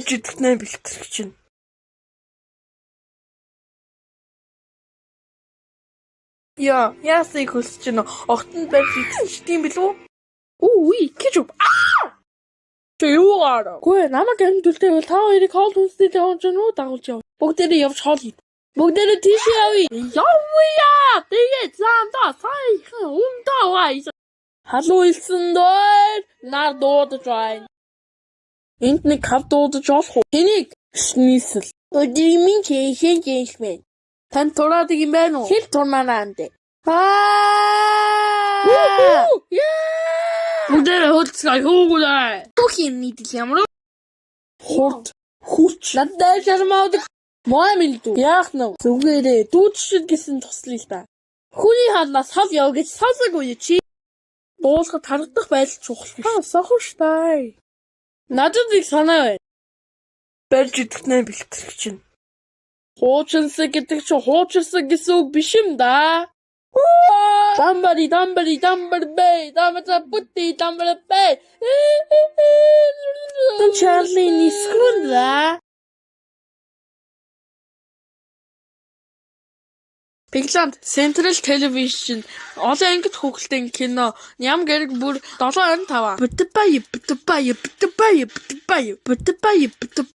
Барьж идэхнээ бэлтгэх чинь. Яа, яасыг хөлсөж чинь огтонд барьж идсэн ч тийм билүү? Үу үе гэж. Аа! Чи юугаар? Үгүй ээ, намайг амьд үлдээвэл та хоёрыг хоол хүнсний явж руу дагуулж яв. Бүгдээрээ явж хоол хий. Бүгдээрээ тийшээ явъя. Явъя. Тэгээ заандаа саяхан өмдөө вай. Халуун илсэн дээр нар дуудаж байна. Энд нэг хав дуудаж олох уу? Тэнийг шнисэл. Өдрийн минь чэйхэн жиншмэн. Танд тураадаг юм байна уу? Хэл турмаараа андэ. Аа! Бүгдээрээ хөлцгөө хөөгөлээ. Бүх юм нийтэл ямар Хурд хүч надад шармаадаг. Мой минь дүү. Яах нь вэ? Зүгээрээ дүүжшил гэсэн туслая л да. Хүний хаалнаас хол яв гэж сонсоогүй юу чи? Дуулахад харагдах байдал чухал биш. Аа, сохорштай. Надад их санаа байна. Барьж идэхнээ бэлтгэх чинь. Хуучинсан гэдэг чинь хуучирсан гэсэн үг биш юм да. Дамбари дамбари дамбар бэй дамбара бути дамбара бэй. Чарли нискүн да. Пигланд Central Television олон ангид хүүхэлдэйн кино Ням гэрэг бүр 7:25. Бутбай бутбай бутбай бутбай бутбай бут.